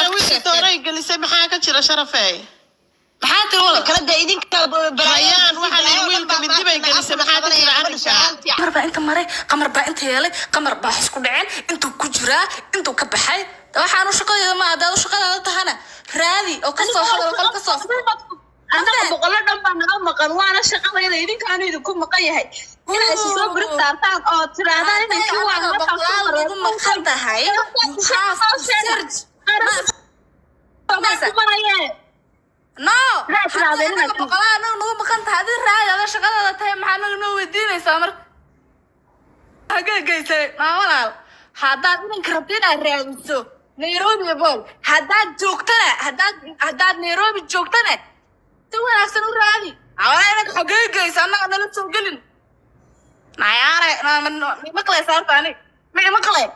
Maxaad ka wiilka sheegteen? Tooray gelisay, maxaa ka jira, Sharafey? Maxaa tiri, walaal? Kala da idinka. Rayaan waxaa la yidhi wiilka mindi bay gelisay, maxaa ka jira arrinka? Qamar baa inta maray, Qamar baa inta yeelay, Qamar baa isku dhaceen, intuu ku jiraa, intuu ka baxay. Waxaanu shaqadeeda ma hadaad shaqadaada tahana, raadi oo kasoo hadal, qol kasoo. Annaga boqollo dhan baa naga maqan, waana shaqadayda. Idinkaanu idinku maqan yahay inaa isu soo buri saartaan oo tiraahdaan inankii waa Anaga boqolaal ugu maqan tahay, you have to search. No. Raad haddii raadin anaga inaad boqolaal anaga nagu maqan tahay, adii raadi, ada shaqadaada tahay, maxaa anaga noo weydiinaysaa? Marka hagee geysay maa, walaal? Haddaad inanka rabto inaad raadiso Nairobi bol, haddaad joogtana, haddaad Nairobi joogtana, si wanaagsan u raadi. Awalaa inanka xagee geysa, annaga nala soo gelin. Nayaare, ma maqlaysa horta? Ani ma maqlay?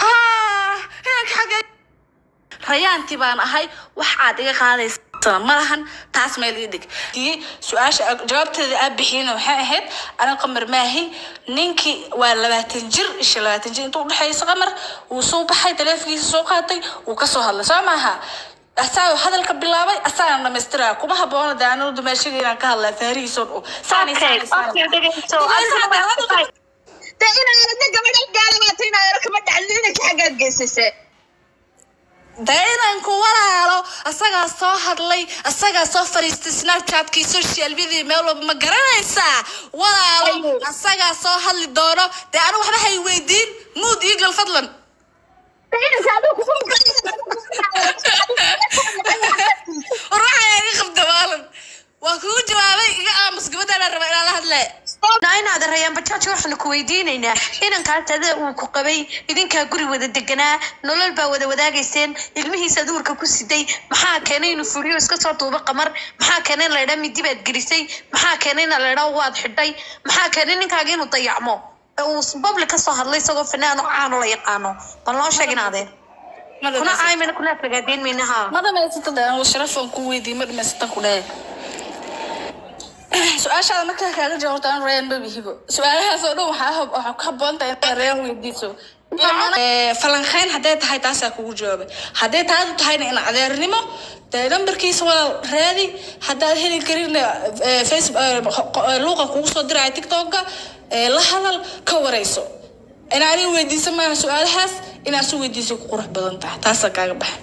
Ah, inanka xagee. Rayaanti baan ahay, wax aad iga qaadaysana ma lahan. Taas meel ii dhig. Su-aasha jawaabteeda aa bixiyena waxay ahayd: aniga Qamar maahi. Ninkii waa 20 jir, isha 20 jir intuu udhexayso. Qamar wuu soo baxay, taleefonkiisa soo qaatay, wuu kasoo hadlay, soo maaha? Asaa hadalka bilaabay, asaana dhamaystiraya. Kuma haboona dee anigu dumaashiga inaan ka hadlaa faarihiisoon oo saani saani saani. De inaad gabadha gaalabaata inaad kama dhacdo, inanka xaggaad geysayse. Dee inanku, walaalo, asagaa soo hadlay, asagaa soo fadhiistay Snapchatkii, social media, meel walba, ma garanaysaa, walaalo? Asagaa soo hadli doono. Dee anigu waxba hay weydiin, mood eagle, fadlan. Inanka adigu War waxaa iga qabta maalan, waa kugu jawaabay, iga aamus. Gabadhaan raba inaan la hadle. Inaad Rayaan Bajaaj, waxaanu ku weydiinaynaa: inankaas ada uu ku qabay, idinkaa guri wada deganaa, nolol baa wada wadaagayseen, ilmihiisa aduurka ku siday. Maxaa keenay inuu furiyo, iska soo duubo Qamar? Maxaa keenay in laydhaa midi baad gelisay? Maxaa keenay in laydhaa waad xidhay? Maxaa keenay ninkaaga inuu dayacmo ee uu public ka soo hadlay, isagoo fanaan oo caan oo la yaqaano? Bal noo sheeg inaadeen kuna caaymina, kuna aflagaadeyn mayna ha. Ma dhamaysata de? Anigu sharafan ku weydiiy, ma dhamaysatan ku dhahay. Su-aashaada markaa kaaga jawaabto, aan Rayaan ma bihibo. Su-aalahaas oo dhan waxaa ku habboon tahay inaad Rayaan weydiiso. Falanqeyn hadday tahay, taasaa kugu jawaabay. Hadday taadu tahayna in adeernimo, dee nambarkiisa, walaal, raadi. Haddaad heli karin, Facebook luuqa kugu soo diraya, TikToka la hadal, ka wareyso. In aniga weydiiso maaha su-aalahaas, inaad su weydiiso ku qurux badan tahay. Taasaa kaaga baxay.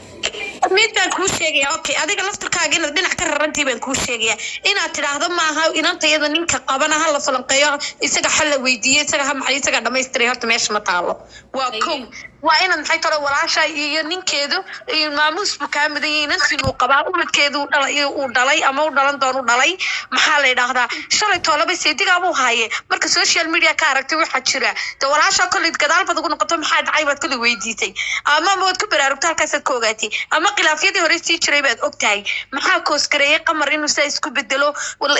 Mid baan kuu sheegaya, okay? Adiga laftirkaaga inaad dhinac ka rarantii baan kuu sheegaya. Inaad tidhaahdo maaha inantayada ninka qabana ha la falanqeeyo, isaga ha la weydiiyo, isaga ha maxay, isaga dhamaystiray, horta meesha ma taalo. Waa kow. Waa inaad maxay talo, walaasha iyo ninkeedu iyo maamuus buu kaa mudan yahay. Inantiin uu qabaa, ubadkeedu uu dhalay, uu dhalay ama u dhalan doono u dhalay. Maxaa la yidhaahdaa, shalay toolaba seedigaabuu haaye. Marka social media ka aragtay waxaa jira, de walaasha kolley gadaal baad ugu noqoto, maxaa dhacay baad kolley weydiisay, ama waad ku baraarugto, halkaasaad ka ogaatay, ama khilaafyadii hore sii jiray baad ogtahay. Maxaa koosgareeyay Qamar inuu sidaa isku bedelo?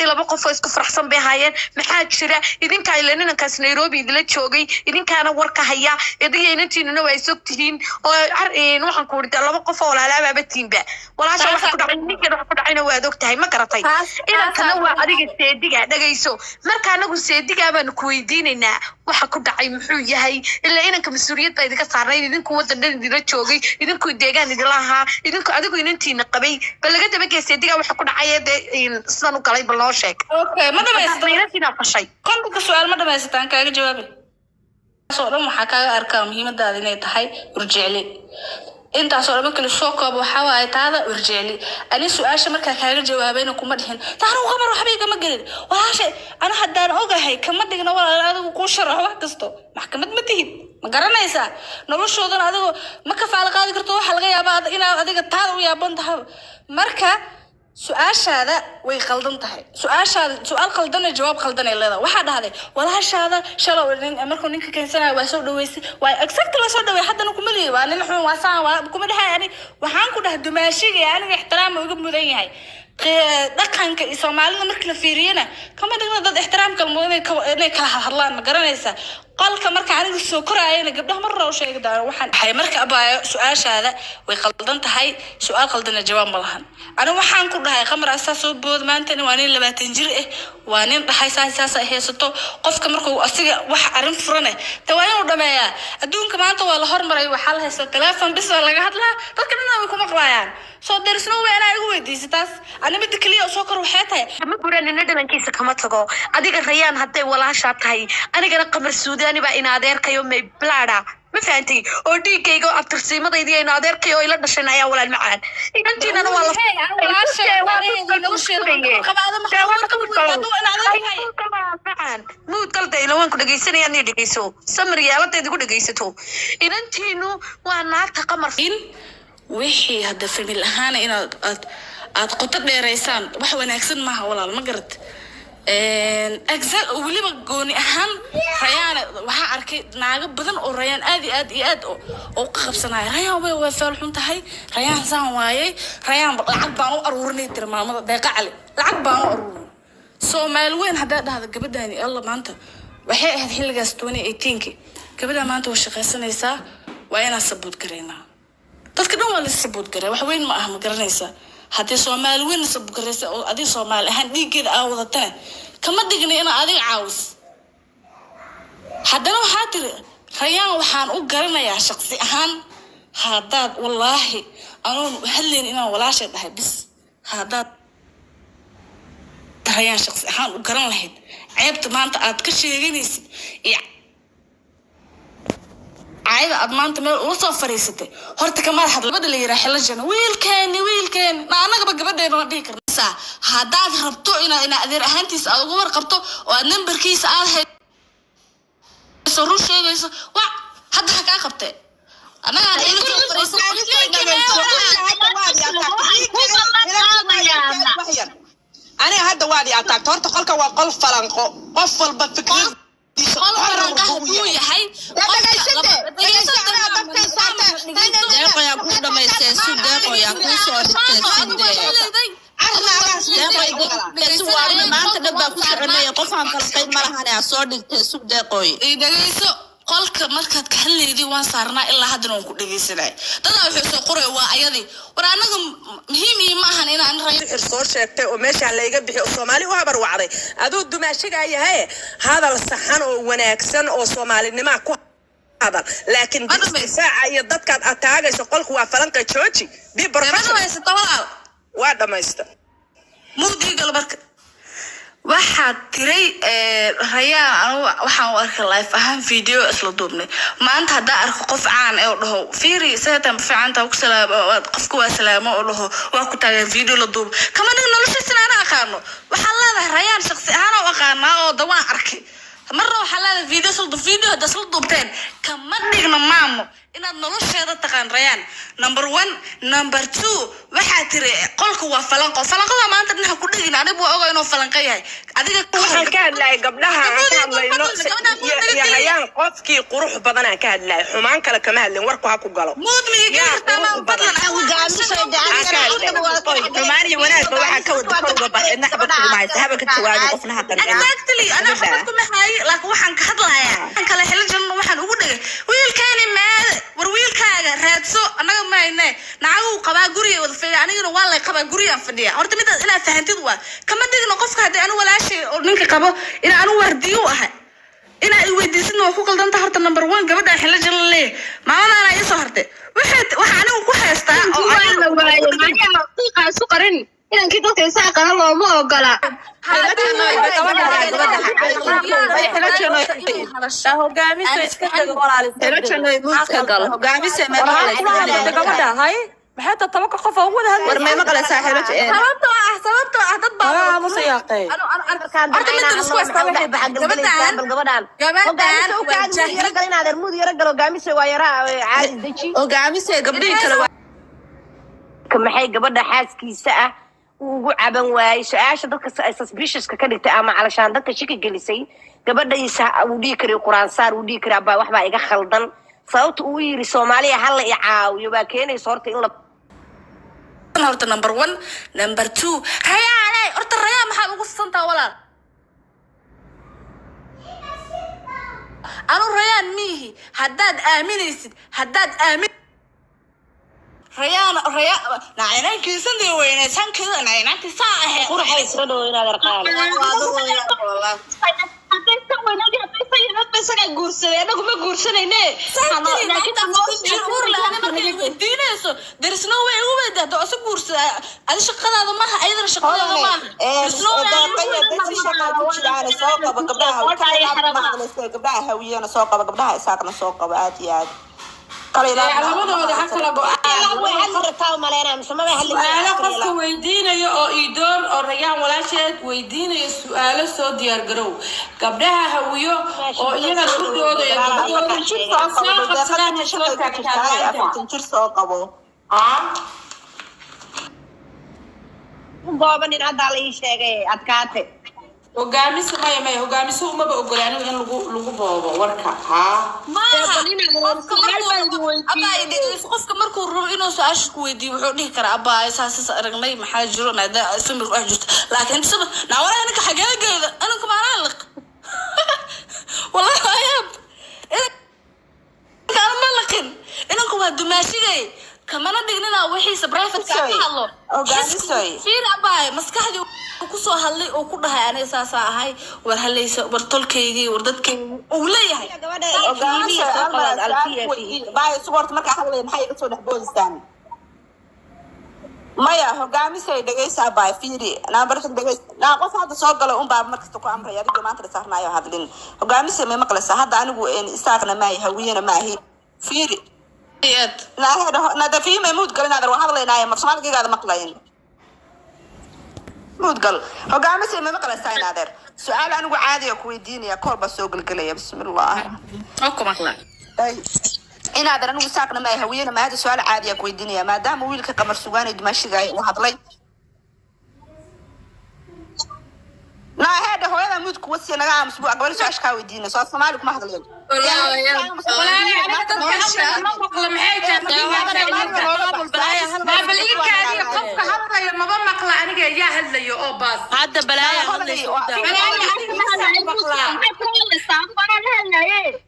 Laba qof oo isku faraxsan bay ahaayeen. Maxaa jira? Idinkaa ila ninankaas Nairobi idila joogay, idinkaana warka haya, idiga inantiinuna waa is ogtihiin oo waxaan ku uri laba qof oo walaalaabaaba tiinba. Walaasha waxa ku dhacay, ninkeeda waxa ku dhacayna waad ogtahay, ma garatay? Inankana waa adiga seediga. Dhagayso, marka anagu seedigaa baanu ku weydiinaynaa waxa ku dhacay muxuu yahay. Ilaa inanka mas-uuliyad baa idinka saarnayd, idinku wadan dhan idinla joogay, idinku deegaan idinla ahaa, idinku adigu inantiina qabay. Bal laga dabagee seedigaa waxa ku dhacay ee dee sidan u galay, bal noo sheeg. Okay, ma dhamaysata? Inantiina fashay. Kontonka su-aal ma dhamaysataan kaaga jawaabay oo dhan. Waxaa kaaga arkaa muhiimadaada inay tahay urjecli. Intaasoo dhan marka lasoo koobo, waxaa waaye taada urjecli. Ani su-aasha markaa kaaga jawaabayna kuma dhihin taanu Qamar waxba igama gelin. Walaasha ana haddaan ogahay kama dhigno, walaal, adigu kuu sharaxo wax kasto. Maxkamad ma tihid, ma garanaysaa? Noloshoodana adigo ma kafaalo qaadi karto. Waxaa laga yaabaa inaad adiga taada u yaaban tahay. Marka su-aashaada way qaldan tahay. Su-aashaada su-aal qaldana jawaab qaldan ay leedahay. Waxaa dhahday walaashaada shalow markuu ninka keensanaya waa soo dhaweysay. Waa exactly, waa soo dhaweey. Haddana kuma lihi waa nin xun, waa saan, waa kuma dhahay. Ani waxaan ku dhahay dumaashiga aniga ixtiraam uga mudan yahay. Dhaqanka iyo Soomaalida marka la fiiriyana, kama dhigna dad ixtiraam kala mudan inay kala hadlaan, ma garanaysaa? Qolka marka anigu soo koraayana gabdhaha mar roo sheegi doona waxaan ahay. Marka abaayo, su-aashaada way qaldan tahay, su-aal qaldana jawaab ma lahan. Anigu waxaan ku dhahay Qamar asaa soo bood maantana, waa nin 20 jir ah, waa nin dhahay saas saas ay haysato. Qofka markuu asiga wax arrin furane ta waa inuu dhameeyaa. Adduunka maanta waa la hormaray, waxaa la haystaa telefoon bis waa laga hadlaa, dadka dhan way ku maqlaayaan. So there is no way anaa igu weydiisa taas. Ani midda keliya oo soo kor waxay tahay Ma guranina, dhalankiisa kama tago. Adiga Rayaan hadday walaashaa tahay, anigana Qamar Suudaani baa ina adeerkayo, may blada ma fahantay, oo dhiiggayga oo abtirsiimadaydi ina adeerkayo oo ila dhashan ayaa walaal macaan. Inantiinana waa la muud galdayla, waan ku dhegaysanaya, adniyo dhegayso, samir yeeladayd igu dhegaysato. Inantiinu waa naagta Qamar. In wixii hadda family ahaana inaad aad qoto dheeraysaan wax wanaagsan maaha walaal, ma garat? Weliba gooni ahaan Rayaan waxaa arkay naago badan oo Rayaan aad iyo aad iyo aad oo ka qabsanaya. Rayaan way feel xun tahay, Rayaan saan waayay, Rayaan lacag baan u aruurinay, tiri maamada Deeqa Cali, lacag baan u aruurinay. Soomaali weyn haddaa dhahda gabadhaani alla maanta waxay ahayd xilligaas 2018-ki, gabadha maanta way shaqaysanaysaa, waa inaan support garaynaa. Dadka dhan waa la support garay, wax weyn ma aha, ma garanaysaa? Haddii Soomaali weyn la support garaysa oo adiga Soomaali ahaan dhiiggeeda aa wadatana, kama dhigna inaa adiga caawis. Haddana waxaa tiri Rayaan waxaan u garanayaa shaqsi ahaan. Haddaad wallaahi anoon hadlayn inaan walaashay dhahay bis, haddaad Rayaan shaqsi ahaan u garan lahayd, ceebta maanta aad ka sheeganaysid iyo caayada aad maanta meel ula soo fariisatay horta kamaad hadla. Gabadha la yiraa xilo jana, wiilkeeni wiilkeeni na annagaba gabadheena waan dhihi karnaa. Haddaad rabto ina adeer ahaantiisa aad uga warqabto oo aad nambarkiisa aad hayso, run sheegayso, wac hadda ha kaa qabtee, annagaan ila soo fariisan. Aniga hadda waad i ataagta. Horta qolka waa qol falanqo, qof walba fikradiisa qol xor falanqa buu hadduu yahay. yahay. Deeqoyaa kuu dhamaystee su, deeqoyaa kuu soo dhigtee su, deeqoy su waarna maanta dhan baa ku soconaya, qofaan falqayn ma lahane, aa soo dhigtee sug deeqoy. I dhegeyso, qolka markaad ka hadlaydi waan saarnaa, ilaa haddana waan ku dhegeysanay. Dadaa wuxuu soo qoray waa ayadii. War anaga muhiim ii ma ahan inaan Rayaan Sixir soo sheegtay oo meeshaan layga bixi oo Soomaali u habar wacday, aduu dumaashigaa yahay, hadal saxan oo wanaagsan oo soomaalinimaa ku hadal, laakiin Ma dhamayst- difaaca iyo dadkaad ataagayso, qolku waa falanqa, jooji, be ma professional. dhamaysata walaal? Waa dhamaysta. Mugdigal marka waxaad tiray Rayaan anigu waxaan u arkay live ahaan video isla duubnay. Maanta haddaa arko qof caan eh oo dhaho fiiri seetan fiicanta ku salaamo, qofka waa salaamo oo dhaho waa ku taagan, video la duubo, kama dhig noloshiisana ana aqaano. Waxaan leedahay Rayaan shaqsi ahaan u aqaanaa oo da waan arkay. Marna waxaa leedahay video isla duub, video hadda isla duubteen kama dhigna maamo inaad nolosheeda taqaan Rayaan, number one. Number two, waxaa tiri qolka waa falanqo. Falanqada maanta dhinaca ku dhegin, anigu waa oga inuu falanqo yahay adiga ka hor. Waxaan ka hadlahay gabdhaha aan ka hadlayno iyo Rayaan qofkii qurux badan aan ka hadlahay, xumaan kale kama hadlin, warku ha ku galo. Muud miga Yaa kartaa qurux maamo badan. fadlan? Xumaan iyo wanaagba waxaa ka wada kor uga bax, cidna xabad kuguma haysa, haba ka jawaabi, qofna ha qancin. Exactly, ana xabad kuma haayo, laakiin waxaan ka hadlayaa waxaan kale xilo janan waxaan ugu dhegay wiilkeeni maade. War wiilkaaga raadso, annaga mahayne, nacaguu qabaa, guriga wada fadhiya, anigana waa lay qabaa, gurigaan fadhiya. Horta midaas inaad fahantid waa kama dhigno qofka haddii anu walaashay oo ninka qabo in anu waardiyo u ahay inaa i weydiisidna waa ku qaldanta. Horta number one, gabadha xilo jalan leeyahay maamadaana ii soo hartay, waxay waxa anigu ku haystaa oo Waa la waayay macnaha qiiqa isu qarin, inankii dadka isaaqana looma ogola. Muudka gal hogaamise may maqlaysaa? Gabadha hay maxay ta tobanka qof oo ugu wada hadlaysa? War may maqlaysaa xilo? Sababtoo ah dad baa aamusa yaaqee. Horta midda isku haystaa waxay tahay gabadhan waa jaahil. Hogaamise gabdhihii kale waa Maxay gabadha xaaskiisa ah uu ugu caban waayey su-aasha dadka suspiciouska ka dhigtay ama calashaan dadka shaki gelisay? Gabadhiisa uu dhihi karay quraan saar, uu dhihi karay abaa waxbaa iga khaldan. Sababta uu yiri Soomaaliya hala i caawiyo baa keenaysa horta in la Horta number one, number two, Rayaane, horta Rayaan maxaad ugu sisantaa walaal? Anu Rayaan miihi. Haddaad aaminaysid, haddaad aamin Rayaan Rayaan nacinankiisan weyne sankeeda nacinankiisaa ahayd. Qurxay soo dhawo inaad arqaali. Hadday san weynaadi, hadday san yaraadba, isagaa guursaday, anagu ma guursanayne. Weydiinayso, there is no way ugu weydi hadda osa guursada. Adi shaqadaada maaha, ayadana shaqadeeda maaha. There is no way. Deeqaya dad si shaqaa ku jiraan soo qaba gabdhaha ma hadlaysa, gabdhaha Hawiyana soo qaba, gabdhaha Isaaqna soo qaba, aad iyo aad kale. Labadooda ha kala go-aan. Way hadli rabtaa umaleynaa mise maba hadli? Su-aalo qofka weydiinayo oo Iidoor oo Rayaan walaasheed weydiinayo su-aalo soo diyaar garow. Gabdhaha Hawiyo oo iyagana u doodaya gabadhooda 40 jir soo soo qabo. qabsadaan, Deeqada ha soo shaqay ku taagtaan jirtaa. maanta. 40 jir soo qabo. Goobanin haddaa la ii sheegay adkaate. Hogaamisa maya, maya, hogaamiso umaba ogola anigu in lagu boobo warka haa. Maaha, qofka markuu abaa dhegeyso, qofka markuu rabo inuu su-aasha ku weydiiyo wuxuu dhihi karaa, "Abaa, saas aragnay, maxaa jiro?" Maadaama family wax jirto, laakiin inta sabab naa walaa ninka xageegeeda aninku maanaa liq, wallahi waa yaab. Inanka ma liqin, inanku waa dumaashigay, kamana dhignina wixiisa private ka hadlo. Hogaamisoy. Fiir abaay, maskaxdii uu kusoo hadlay oo ku dhahay, "Aniga saasaa ahay, war halaysa, war tolkaygii, war dadkaygii," uu leeyahay. Hogaamisoy, hal mar aan su'aal ku weydiin. Baay, sugu horta markaa hadlaya maxay iga soo dhex boodisaan? Maya, hogaamisay, dhegeysaa baay, fiiri naa barkan, dhegeys naa. Qof hadda soo galo unbaa markasta ku amraya adigo maanta la saarnaayo hadlin. Hogaamisay, may maqlaysaa hadda? Anigu Isaaqna maahi, Hawiyena maahi, fiiri. Aad. Nadafiima muudgal inaadar waan hadlaynaaye, ma Soomaaligigaada maqlayn? Muudgal. Hogaamisay, ma maqlaysaa inaadeer? Su-aal anigu caadiga ku weydiinaya, kool baa soo gelgelaya, bismillah. Oo ku maqla. Inaadan anigu Saaqna maahi, Hawiyena ma. Hadda su-aal caadiya ku weydiinaya, maadaama wiilka Qamar Sugaanay dumaashigaay uu hadlay. Naa heedha, hooyada muud kuwa siya, naga aamus bu gabadha su-aasha kaa weydiinaya, soo Soomaali kuma hadlayo. Walaali, aniga dadka hadlaya ma maqla, maxay tahay? Bal ii kaadiya, qofka hadlaya maba maqla aniga, yaa hadlayo oo baas? Hadda balaaya hadlaysa u daa. Walaali, aniga ma maqlaa. Maxay ku hadlaysaa? Anaa la hadlaye.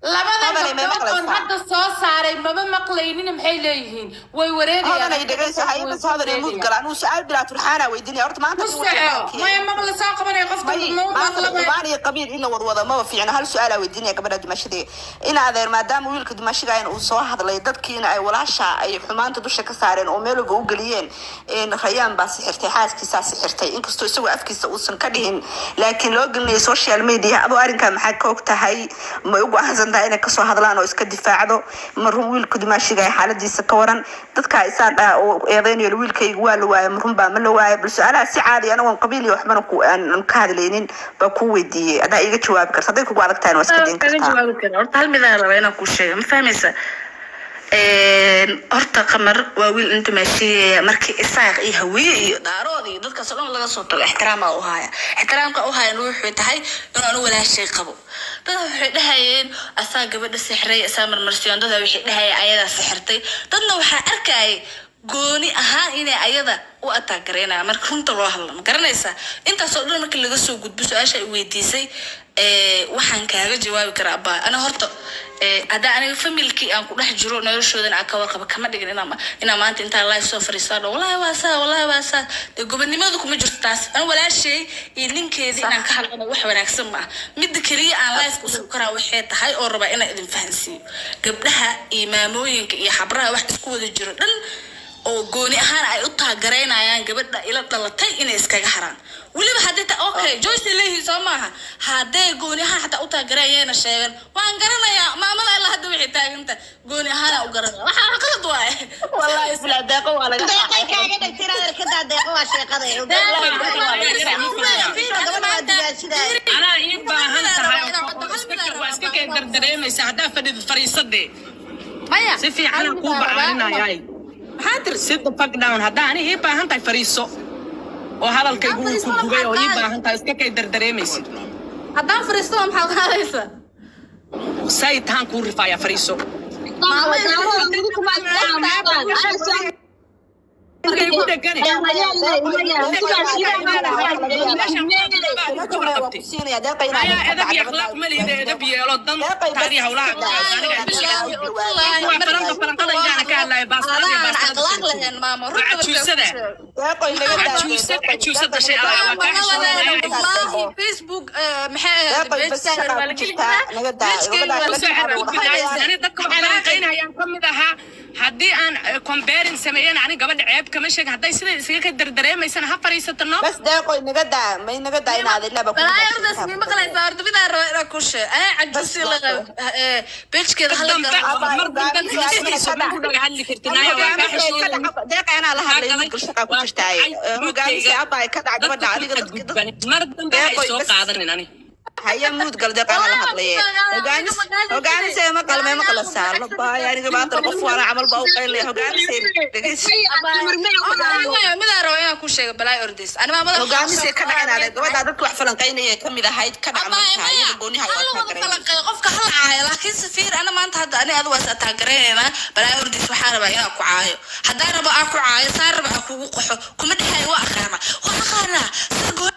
Labada Hodanay, may gabdhood oon maqlaysaa? hadda soo saaray maba maqlaynin, maxay leeyihiin? Way wareegayaan. Hodanay, dhegeyso, hay'adda hodanay, muud gala. Anuu su-aal bilaa turxaana weydiinaya horta maanta. Ku soco, maya, maqla, soo qabanaya qofka May ma maanta maqla. Xumaan iyo qabiil in la wadwado maba fiicna. Hal su-aalaa weydiinaya gabadha dumashadii in adeer, maadaama wiilka dumashigayn uu soo hadlay, dadkiina ay walaasha ay xumaanta dusha ka saareen oo meel walba u geliyeen in Rayaan baa sixirtay xaaskiisaa sixirtay, inkastoo isagoo afkiisa uusan ka dhihin, laakiin loo gelinayo social media. Adoo arrinkaa maxaa ka og tahay? Ma u go-aansan tahay inay kasoo hadlaan oo iska difaacdo? Ma run wiilka dumaashiga xaaladiisa ka waran? Dadka isaan ah oo eedeynayo wiilkayga waa la waayay, ma run baa, ma la waayay? Bal su-aalaha si caadi, anagoon qabiil iyo waxbana ku aan ka hadlaynin baa kuu weydiiyey. Haddaa iiga jawaabi karta, hadday kugu adag tahayna waa iska dayn Kaga kartaa. Jawaabi kara. Horta hal midaan rabaa inaan kuu sheego, ma fahmaysa? Horta Qamar waa wiil inta maashigeeya markii Isaaq iyo Hawiye iyo Daarood iyo dadkaas oo dhan laga soo tago, ixtiraamaa u haya. Ixtiraamka u hayan wuxuu tahay inuu anu walaashay qabo. Dad waxay dhahayeen asaa gabadha sixray, asaa marmarsiyoon. Dada waxay dhahayeen ayadaa sixirtay. Dadna waxaa arkayay gooni ahaan inay ayada u ataagaraynaya. Marka runta loo hadlo, ma garanaysaa? Intaasoo dhan marka laga soo gudbo, su-aasha ay weydiisay waxaan kaaga jawaabi karaa, abaa, ana horta haddaa aniga familkii aan ku dhex jiro, noloshoodana aan ka warqaba, kama dhigin inaa maanta intaa live soo fariistaa dho, "Wallahi waa saa, wallahi waa saa." Dee gobonimadu kuma jirto taas. Ana walaashay iyo ninkeedii inaan ka hadlano wax wanaagsan ma ah. Midda keliya aan live usoo karaa waxay tahay oo rabaa inaan idin fahansiiyo, gabdhaha iyo maamooyinka iyo xabraha wax isku wada jiro dhan oo gooni ahaan ay u taagaraynayaan gabadha ila dhalatay inay iskaga haraan. Weliba haddii ta okay Joyce ay leeyihiin soo maaha, hadday gooni ahaan xataa u taagarayaena sheegan, waan garanayaa maamada ilaa hadda waxay taaganta gooni ahaana u garanaya, waxaa qalad waaye. Wallahi isla Deeqo waa laga Deeqay kaaga dhagtay inaad arkadaa. Deeqo waa sheeqaday. Gabadha waa dugaashidaay. Anaa ii baahan tahay waa iska keen dardareemaysa haddaa fadhid fariisadee. Maya. Si fiicanaan kuu bacaarinayay. Maxaa tiri? Sit the fuck down. Haddaa ani ii baahan tahay, fariiso oo hadalkaygu wuu ku gubay oo ii baahan tahay iska kay dardareemaysid. Haddaan fariisto maxaad qaadaysaa? Say tahan kuu rifaaya, fariiso. igu dhegane. Ayaa edab iyo akhlaaq ma lihid, edab yeelo dan taadii hawlaha aniga waa faranka faranqadaygaana ka hadlaya baastarada iyo Adaan baastarada akhlaaq lahayn maamo, runta markaa ku cajuusada sheego. Cajuusad cajuusad dhashay alaa waa kaa xishoonaya. Wallaahi Facebook maxay ahayd page-kaaga waa la geli karaa, page-kayga waa la kusoo geli karaa. xadgudbinaayay ani dadka wax falanqaynayaan ka mid ahaa. Haddii aan comparing sameeyana, ani gabadha ceeb kama sheegin. Hadday sida isaga ka dardareemaysana, ha fariisato no. Bas deeqoy, naga daa, may naga daa inaad ilaba ku Balaa yardaas mii maqlaysaa? Horta midaan rabaa inaan kuu sheego, anaa cajuusii la qabo page-keeda hala dambe galo. Mar dambe nasiisa ma ku dhaga hadli kartid naya, waa kaa xishoonaya. Deeqa anaa la hadlay, wiilka shaqaa ku jirtaaye hogaamisa abaa ka dhac gabadha adiga dadka Mar dambe ha isoo qaadanin ani. Haya, muud gal. Deeqa anaa la hadlaye, hogaamis hogaamisay ma qalmee ma kala saarno baay. Aniga maanta qof waana camal baa u qaylaya. Hogaamisay dhegeys. Midaan rabaa inaan kuu sheego, balaa ordays ani maamada Hogaamisay ka dhac inaad gabadha dadka wax falanqaynaya ka mid ahayd ka dhac. Abaa markaa maya, iyada gooniha hal waa kaa wada garay. Falanqeeyo qofka hal caayo, laakiin se fiir, ana maanta hadda ani adu waa is ataagaraynayna. Balaa ordays, waxaan rabaa inaan ku caayo. Haddaan rabo aan ku caayo, saan rabo aan kugu qaxo, kuma dhexaayo. Waa aqaana, waa aqaanaa sida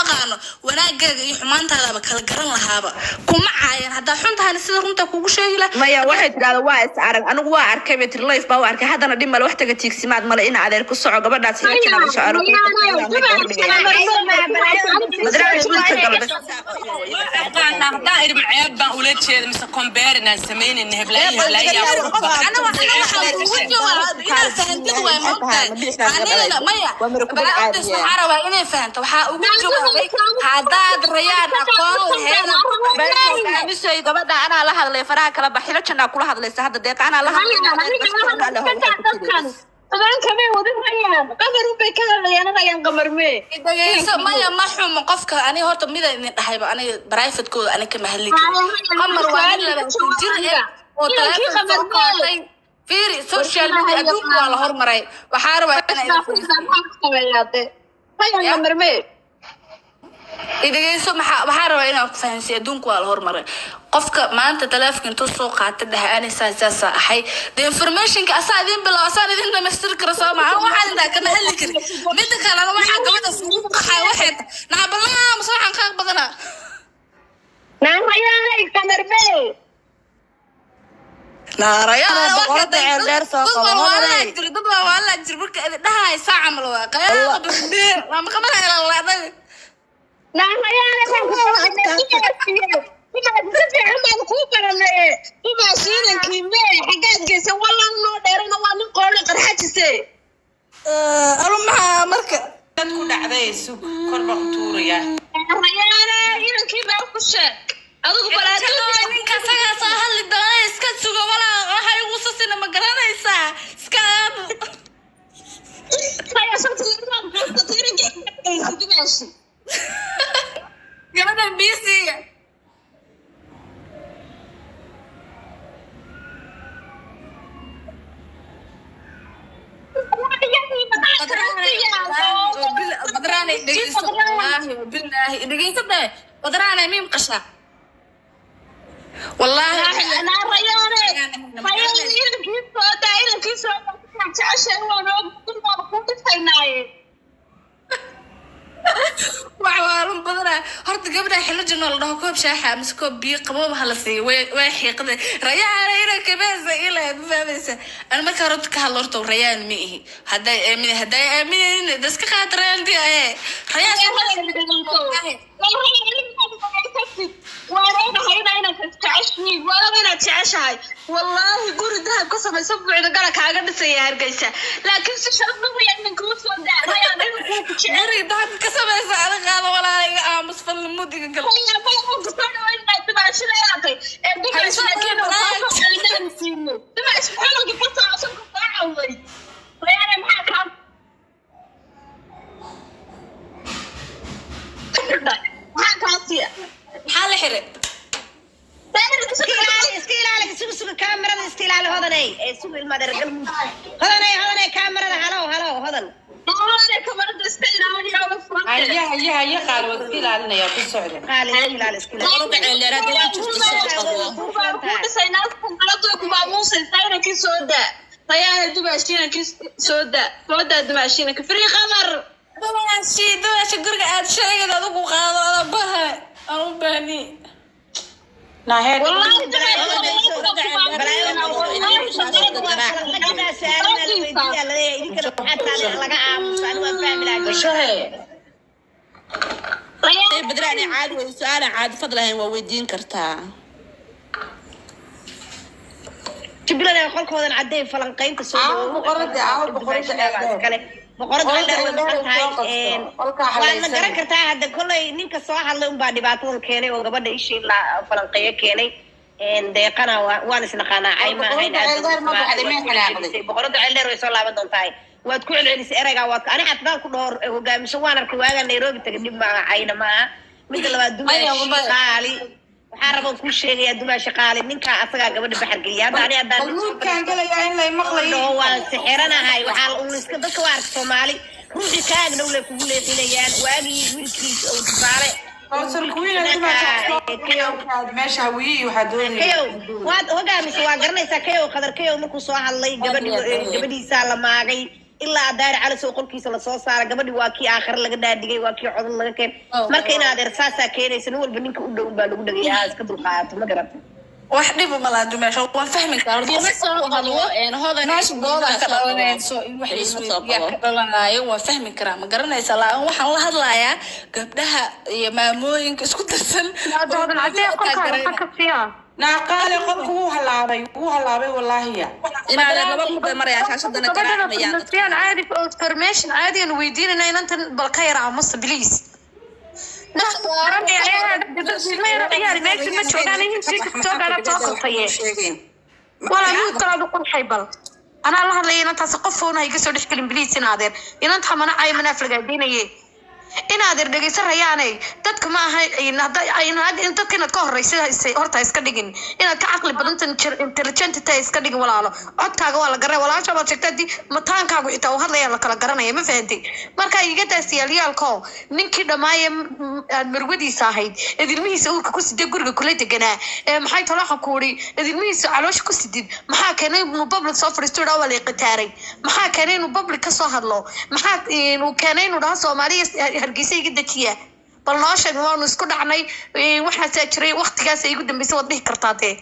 aqaano wanaagaaga iyo xumaantaadaba kala garan lahaaba. Kuma caayan haddaa xun tahayna, sida runta kugu sheegi lahaa. Maya, waxay tidhahda waa is arag, anigu waa arkay bay tiri, life baa u arkay. Haddana dhib male, wax taga tiigsimaad male ina adeer ku soco gabadhaas xilajina la soco. Aqaana haddaan idhi ceeb baan ula jeeda mise comparing aan samaynayna heblaayo heblaayo. Ana waxaan kugu jawaab inaad fahantid waay, maogtahay? Anigana maya, balaa ordays, waxaa rabaa inay fahanto. Waxaa ugu jawaabay haddaad rayaan aqoon lahayd. Hogaamisay gabadha anaa la hadlay, faraha kala bax. Xilo jannaa kula hadlaysa hadda. Deeqa anaa la hadlay. Dhegeyso, maya, ma xumo qofka. Ani horta mida idin dhahayba, aniga privatekooda ani kama hadli karin. Qamar waa nin 20 jir eh oo telefoon soo qaatay. Fiiri, social media adduunka waa la hormaray. Waxaa rabaa inaa idin fahantid. Dhegeyso, maxaa waxaa rabaa inaan ku fahansiiyo, adduunka waa la hormaray. Qofka maanta taleefonka intuu soo qaata dhaha ani saas saasaa ahay, the informationka asaa idin bilaw, asaan idin dhamaystiri karo. Soo maha? Waxaan intaa kama hadli karin. Mida kalena, waxaa gabadhaas ugu qaxay waxay tahay naabalaa mase waxaan qaaq badanaa. Naarayaa boqorada ceel dheer soo Dad qabo waa hodanay. waalaa jira, dad waa waalaa jira. Marka idin dhahay saa camal waa qayaaqa bardee waa maqabanaya lalaadaga. Anu maxaa marka Dad ku dhacday, sug, kor baan u tuurayaa. Ninka isagaasaa hadli doona, iska sugo walaa. Waxa igu sasina ma garanaysaa? Iska aamu. Gabadha bisiga. Badraanay dhegeyso, wallaahi bilaahi dhegeyso dee. Badraanay miim qashaa wallaahi. Wax waalun badanaa. Horta gabadha xilo janoo la dhaho, koob shaaxa mise koob biyo qabooba hala siiyo. Way xiiqday rayaana ina kabeesa ilaa ma fahmaysa. Ana markaa horta ka hadlo, horta rayaan ma ihi. Hadday aamin, hadday aaminaynin, daska qaata rayaantii aye rayaan. Wallaahi guri dahab ka samaysan buucda gala kaaga dhisaya Hargeysa, laakiin si sharaf dhaqaya ninkuu soo daa rayaan inuu ku jecel. Guriga dahabka ka samaysa ada qaada walaala, iga aamus fadlan, mudiga gal. Maxaa la xiray? Iska ilaali, iska ilaali, sugu sugu kaamirada iska ilaali. Hodanay ee sugu, ilma adeer galmud. Hodanay, hodanay, kaamirada, halow halow, hodan. Haya haya haya, qaal waa iska ilaalinaya, ku socda. Qaali, iska ilaali, iska ilaali. Boqorada ceel dheer hadday ku jirto soo qabo. Rayaana dumaashiinanka soo daa, soo daa dumaashiinanka free Qamar. Dumaashi, dumaashi, guriga aad sheegid adigu qaado, ada baha aan u baahni. Wallahi Badraani caadi wey, su-aalan caadi fadlahayn waa weydiin kartaa. Jubilan qolkoodan cadday falanqaynta soo Aawo boqoradda, aawo boqoradda ceeldheer. Boqoradda Boqoradda ceeldheer way maqan ceeldheer tahay. soo qabso. Qolkaa Waadna halaysan. garan kartaa hadda kolley ninka soo hadlay unbaa dhibaatadan keenay oo gabadha ishii la falanqeeyo keenay. Deeqana waan isnaqaanaa, cay ma ahayn. Boqoradda Aad ceeldheer ma baxday, may xanaaqday. Boqoradda ceeldheer way soo laaban doontaa. Waad ku celcelisay ereygaa, waad ani xataa ku dhowr hogaamiso waan arkay waagaa Nairobi tagay. Dhib maaha, cayna maaha. Midda labaad, Maya, dumaashi maya. qaali, waxaan rabaa kuu sheegayaa, dumaashi qaali, ninkaa asagaa gabadha baxar geliya. Hadda ani haddaan Bal muudkaan gelayaa in lay maqlayo. Dhaho waan sixiranahay, waxaa un iska dadka waa arka Soomaali ruuxii kaagna ule kugu leexinayaan. Waagii wiilkiis uu tusaale Kawsar Queen dumaasha meesha hawiyey waxaa doonaya. Kayow waad hogaamise, waa garanaysaa kayow Qadar. Kayow markuu soo hadlay gabadhi gabadhiisaa la maagay ilaa Daari Calisow qolkiisa lasoo saara. Gabadhi waa kii aakhire laga dhaadhigay, waa kii codod laga keen. Marka inaad ersaasaa keenaysa, nin walba ninka u dhow baa lagu dhagayaa, iska dulqaadato, ma garata? Wax dhib ma laha dumaasho, waan fahmi karaa. Horta Ima qof soo markuu qabo hadlo hodan. Meesha doodaa ka dhalanayso in wax Ima soo isweydiiyaa qabo. ka dhalanaayo, waan fahmi karaa, ma garanaysa? Laakin waxaan la hadlayaa gabdhaha iyo maamooyinka isku darsan oo Hodan cadee, qolkaaga maxaa ka fiya? Naaqaale, qolku wuu halaabay, wuu halaabay wallaahiya. Inaad laba kun bay marayaan, shaashadana Gabadhana garaacmayaan dadka. furmasiyaan caadi oo information caadi aan weydiinayna, inantan bal ka yara aamusa, please. Ciyaari meesha ma joogaan, intii joogaana soo qabtaye. Walaa mid kalaadu qurxay, bal anaa la hadlaya inantaasi, qof oona iga soo dhexgelin, please. In adeer, inanta manacay mana aflagaadeynaye. In adeer, dhegeysan rayaanay, dadka ma aha dadka inaad ka horeysa horta ha iska dhigin, inaad ka caqli badantan, intelligent ta iska dhigin. Walaalo, codkaaga waa la garanaya, walaasha baad sheegtay, haddii mataankaagu xitaa uu hadlaya la kala garanaya, ma fahantay? Marka iga daas yaalyaalko ninkii dhammaaye aad marwadiisa ahayd, eed ilmihiisa uurka ku siday, guriga kula deganaa, ee maxay talo waxaan ku uri, eed ilmihiisa caloosha ku sidid, maxaa keenay inuu public soo fadhiisto idhaa waa la iqitaaray? Maxaa keenay inuu public ka soo hadlo? Maxaa uu keenay inuu dhaho Soomaaliya Hargeysa iga dejiya? Bal noo sheeg. Waanu isku dhacnay, waxaasaa jiray, waqtigaasa igu dambeysay waad dhihi kartaa dee.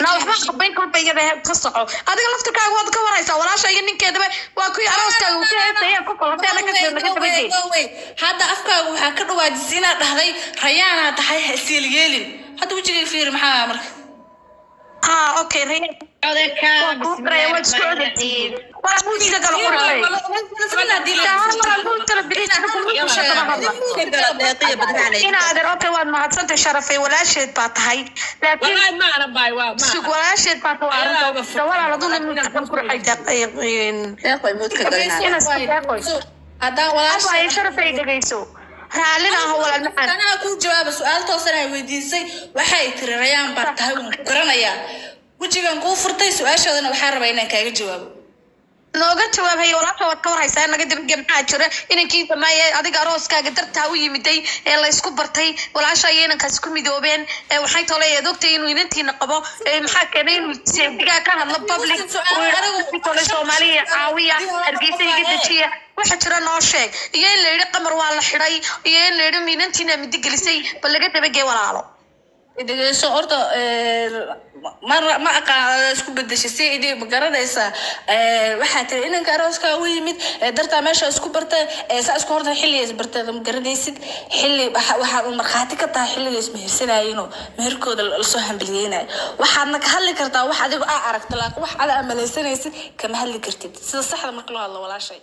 Na waxba qabayn kolba iyada ka soco. Adiga laftirkaaga waad ka waraysaa walaasha iyo ninkeedaba, waa kuwii arooskaaga uu ka heesaya ku kulantay anaga naga dabadeen. Hadda afkaaga waxaa ka dhawaajisay inaad dhahday rayaanaa tahay, ha isyeelyeelin. Hadda wejigay fiiri, maxaa marka? Ah, okay, rayaan waa kuu qaraya, waad isku codaysiin, waa muusiga gala qurxay. Ina adeer, okay, waad mahadsantay sharafay, walaasheed baa tahay, laakiin Wallahi ma ana baay waa ma sug, walaasheed baa tahay arrinta. Walaal aduna muudka qurxay. Deeqoy muudka galinaa. Haddaan Abaayo walaasha sharafay, dhegeyso, raallina aho walaal macaan. Anaa kuu jawaaba su-aal toosan ay weydiisay. Waxay tiri rayaan baa tahay, waan ku garanayaa, wejigan kuu furtay. Su-aashaadana waxaa rabaa inaan kaaga jawaabo. Nooga jawaab haye. Walaasha waad ka warhaysaa, naga dabage. Maxaa jira inankii damaaye adiga arooskaaga dartaa u yimiday ee la isku bartay, walaasha iyo inankaas ku midoobeen, ee waxay tole eed ogtay inuu inantiina qabo, ee maxaa keenay inuu seedigaa ka hadlo public uu yidhaahdo tole Soomaaliya caawiya, Hargeysa iga dejiya? Waxa jira noo sheeg, iyo in la yidhi Qamar waa la xidhay, iyo in la yidhi inantiina midi gelisay, bal laga dabagee walaalo. Dhegeyso horta, ma ma aqaan isku bedeshay si idi, ma garanaysaa? Waxaa tiri inanka arooskaa u yimid dartaa meesha isku bartay, saa isku horta xilliga isbartay ma garanaysid. Xilli waxaad u markhaati ka tahay xilliga ismehersanayeenoo meherkooda lasoo hambaliyeynayo. Waxaadna ka hadli kartaa wax adigo aa aragto, laakiin wax ada aa malaysanaysid kama hadli kartid sida saxda marka loo hadlo, walaashay.